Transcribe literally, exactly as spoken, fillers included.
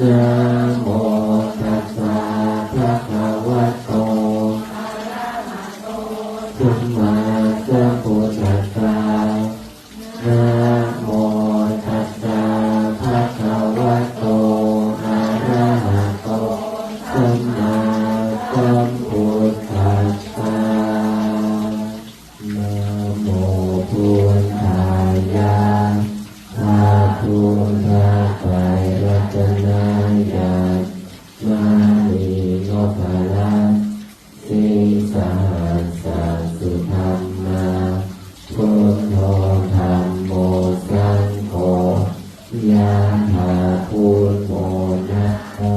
Namo tassa bhagavato arahato sammāsambuddhassa. Namo tassa bhagavato arahato sammāsambuddhassa. Namo buddhāya. พระพุทธไตรรัตนญาณ มณีนพรัตน์ sīsahassa sudhammā, buddho dhammo saṅgho, yathā buddho namo